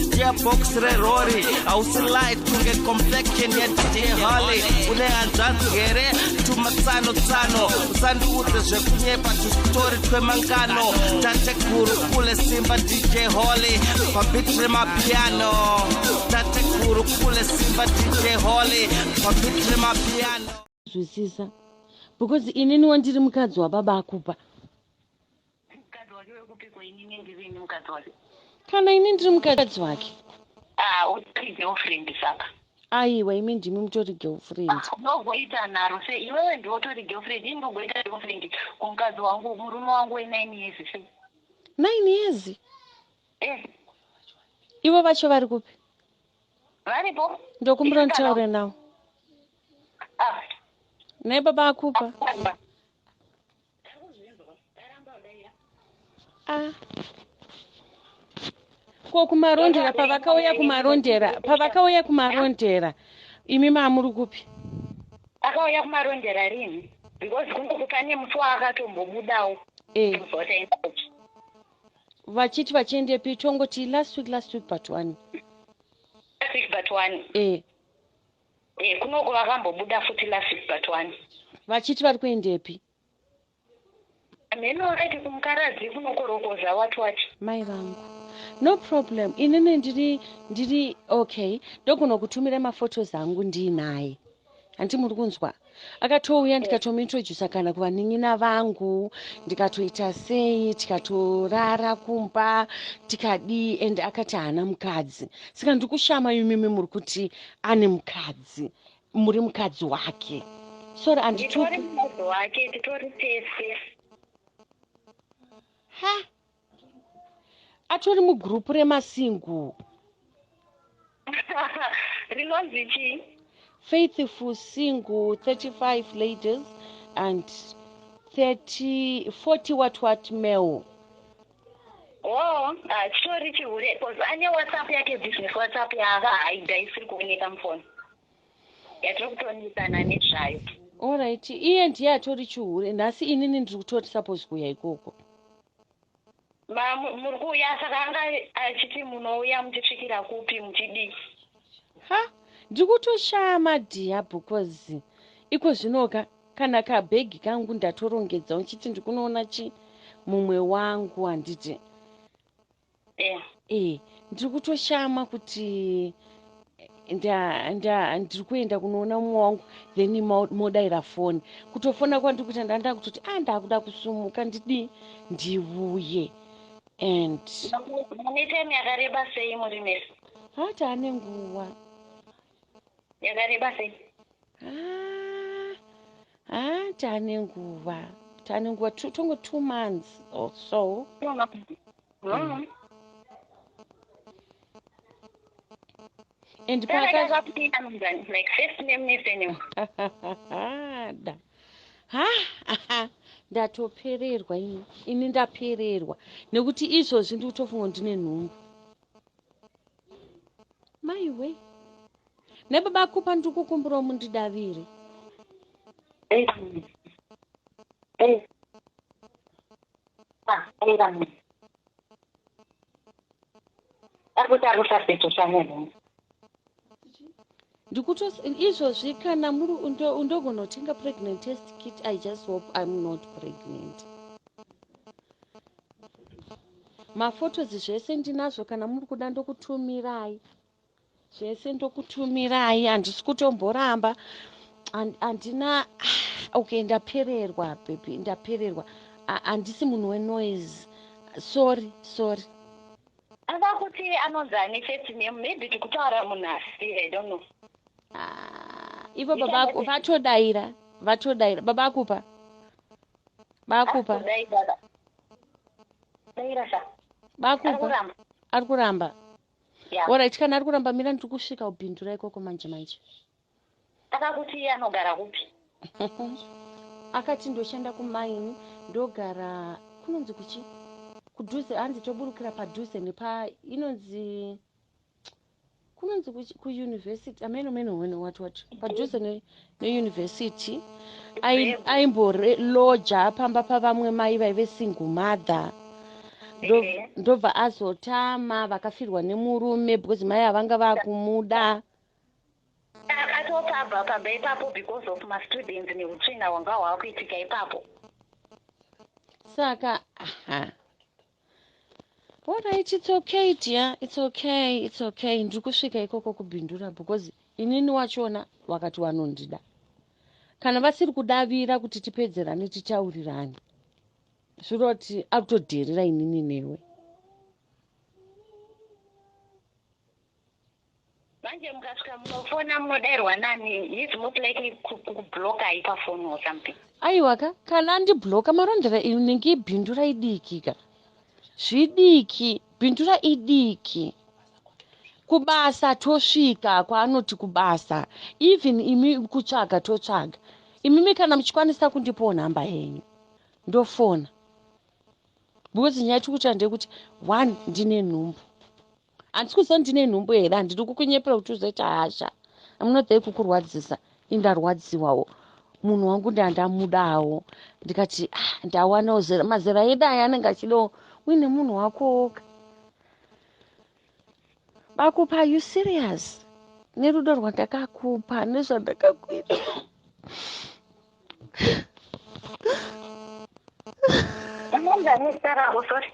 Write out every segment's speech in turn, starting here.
Gearbox rerori hausi light kunge complexion yaDJ Holly. Une hanzvadzi here? Tumatsano tsano, usandiudze zvekunyepa, tusitori twemangano. Tateguru kule simba DJ Holly pabeat remapiano. Tateguru kule simba DJ Holly pabeat remapiano. Zwisisa because ininiwo ndiri mukadzi wababa akupa. Mukadzi wake wekupiko? Inini ndirini mukadzi wake? Kana ini ndiri mukadzi wake. Ah, utori girlfriend saka. Aiwa, imi ndimi mutori girlfriend. Unogoita nharo sei iwewe? Ndiwe utori girlfriend, ini ndogoita girlfriend kumukadzi wangu, murume wangu we9 years sei? 9 years? Eh. Ivo vacho vari kupi? Varipo. Ndokumbura nditaure nawo. Ah. Naye baba akupa. Ah, ko kuMarondera, pavakauya kuMarondera, imi maamuri kupi? Akauya kuMarondera rini? Because kungoku pane musi waakatombobudawo. Wataenda kupi? Vachiti vachiendepi? Tongoti last week, last week but one. Last week but one. E. Eh, kunoko vakambobuda futi last week but one. Vachiti vari kuendepi? Mheno, raiti kumukaradzi kunokorokoza wati wati. Mai vangu, no problem. Inini ndiri okay, ndogona kutumira maphotos angu ndiinaye. Handi muri kunzwa? Akatouya, ndikatomuintrodusa kana kuvanin'ina vangu, ndikatoita sei, tikatorara kumba, tikadii, and akati haana mukadzi. Saka ndiri kushama imimi muri kuti ane mukadzi, muri mukadzi wake. Sorry. Nditori Handituki. mukadzi wake, titori tese. Ha, atori mugurupu remasingle. Rinonzi chii? Faithful single 35 ladies and 30 40 what what male. Oh, chitori chihure, because ane WhatsApp yake, business WhatsApp yaakahaidha isiri kuoneka mufoni yatiri kutonisana nezvayo. Alright, iye ndiye atori chihure nhasi. Inini ndiri kutori suppose kuuya ikoko. Muri kuuya, saka anga achiti munouya muchisvikira kupi, muchidii? Ha, ndiri kutoshama dhiya, because iko zvinoka kana kabhegi kangu ndatorongedza, uchiti ndikunoona chi mumwe wangu, handiti? E, ndiri kutoshama kuti ndiri kuenda kunoona mumwe wangu, then modayira foni. Kutofona kwandiri kuita, ndanda kutoti a ndakuda kusumuka, ndidii, ndiuye and Mune time yakareba sei muri mese? Hati ane nguva. Yakareba sei? Ah, ah, taane nguva, taane nguva, tongo 2 months or so. And paka Like first name nesurname? Da ha, ndatopererwa ini. Ini ndapererwa nekuti izvozvi ndiri kutofunga kuti ndine nhumbu. Maiwe, nebaba kupa, ndiri kukumbirawo mundidavire. Ah, ari kuti ari kususpecta nenhumbu. Ndikuto izvozvi kana muri ndogona kutenga pregnant test kit. I just hope I'm not pregnant. Maphotos zvese ndinazvo, kana muri kuda ndokutumirai zvese, ndokutumirai. Handisi kutomboramba. Handina, okay, ndapererwa baby, ndapererwa. Handisi munhu wenoise, sorry, sorry. Anga kuti anonzi ane first name? Maybe tikutaura munhu asiri, I don't know. Ah, ivo baba vatodaira, vatodaira. Baba akupa, bakupa. Daira, daira sa. Bakupa. Kuramba. Ari kuramba. Ya. Alright, kana ari kuramba, mira, ndiri kusvika ubhindura ikoko manje manje. Akakuti iye anogara kupi? Akati ndoshanda kumaini, ndogara kunonzi kuchi kudhuze, hanzi toburukira padhuze nepa inonzi kunonzi kuuniversity, ameno meno meno what what, padhuze neuniversity. Aimboloja pamba pavamwe mai vaive single mother. Ndobva azotama, vakafirwa nemurume because mai havanga vakumuda. Akatopabva pamba ipapo because of mastudents neutsvina hwanga hwakuitika ipapo. Saka aha, alright, it's okay dear, it's okay, it's okay. Ndiri kusvika ikoko kuBindura because inini wachona wakati wanondida. Kana vasiri kudavira kuti tipedzerane, titaurirane, zviroti akutodherera inini newe. Manje mukasvika munofona, munodayirwa nani? He's most likely kubloka pafoni or something. Aiwa ka, kana andibloka, Marondera inenge iBindura idiki ka, zvidiki. Bindura idiki. Kubasa tosvika kwaanoti kubasa, even imi kutsvaga totsvaga. Imimi kana muchikwanisa kundipawo nhamba yenyu, ndofona, because nyaya tiri kuita ndeyekuti, one, ndine nhumbu. Handisi kuziva ndine nhumbu here. Handidi kukunyepera kuti uzoita hasha. Amunodhai kukurwadzisa, indarwadziwawo. Munhu wangu ndandamudawo, ndikati, ah, ndawanawo zera. Mazera edu aya anenge achidawo uine munhu wakowoka. Bakupa, are you serious? Nerudo rwandakakupa, nezvandakakuita. Unonzani zita rako? Sorry.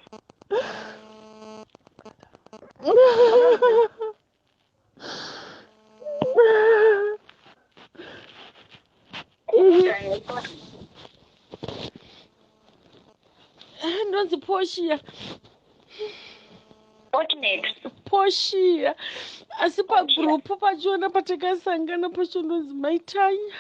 Unonzani? Sorry. Ndonzi Poshia. Fortunate. Poshia, asi pagrupu pachona patakasangana pacho ndonzi Maitanya.